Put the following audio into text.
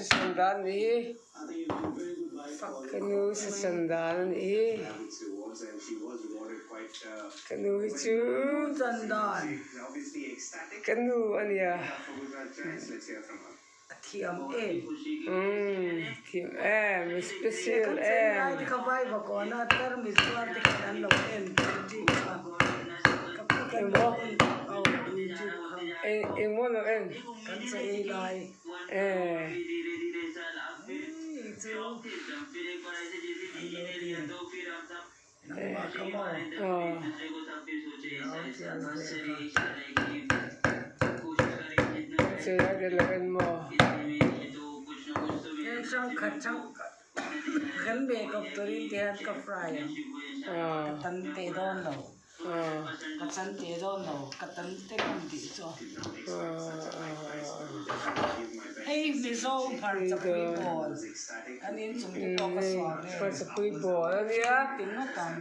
sa chan dan a nih hi ka nu sa chan dan a nih hi ka nu hi chu ka nu a nia. A thiam em. Umm thiam em a special em. Kan cheng lai te kha vai vakawna tarmit zuar te khan an lo en YouTube kha ka pu kan lo en aw YouTube kha. Eng engmaw lo en. Kan che ei lai. Eh. Hei chu an lo ti. Nangmah ka maw? Aw. Nau chiang ve kha. Kan che lai te lo en maw? Heng hrang khat hrang kan ve kawp turin ti hian ka fry ang. Ka tan teh dawn lo. Ka chan teh dawn lo. Ka tan te ngam tih chu. Hei Mizo hmarchapui bawl an inchung te pawh ka suah vel. Hmarchapui bawl a nia. Ti ngawt ang.